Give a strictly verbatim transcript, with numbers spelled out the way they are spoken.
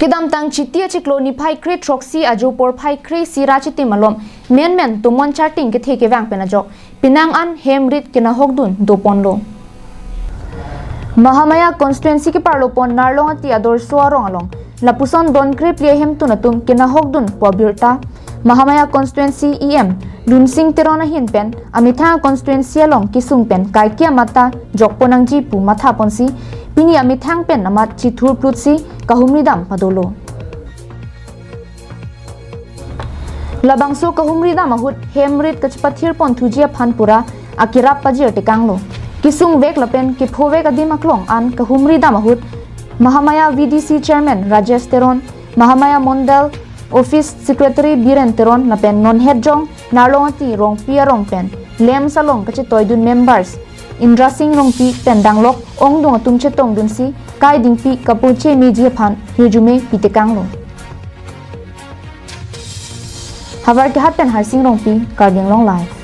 Kedamtang Chiti achiklo niphai kre throksi ajo porphai kre isi ra chitim alom menmen tomon charting kethe kevang pen ajok penang an hem rit kenahokdun doponlo. Mahamaya constituency keparlopon Narlongati Adorsho arong along lapuson don krephli ahemtun atum kenahokdunpo abirta Mahamaya constituency E M Lunsing Teron ahin pen amethang constituency along kesung pen kaike amat ta jokpon nangji pu mathaponsi pini amethang pen amat chithurplutsi kahumridam padolo. Labangso kahumridam ahut hem rit kachipathirpon thuji aphan pura akerap pajir tekanglo. Kesungvek lapen kephovek adim aklong an kahumridam ahut Mahamaya V D C Chairman Rajesh Teron, Mahamaya Mondal Office Secretary Biren Teron lapen non hetjong Narlongati Rongpi arong pen LAMPS along kachetoidun members Indra Sing Rongpi pen danglok ongdung atum chetongdunsi kai dingpi kapoche meji aphan hirjume pitekanglo. Havar Kehat pen Harsing Rongpi, Karbi Anglong Live.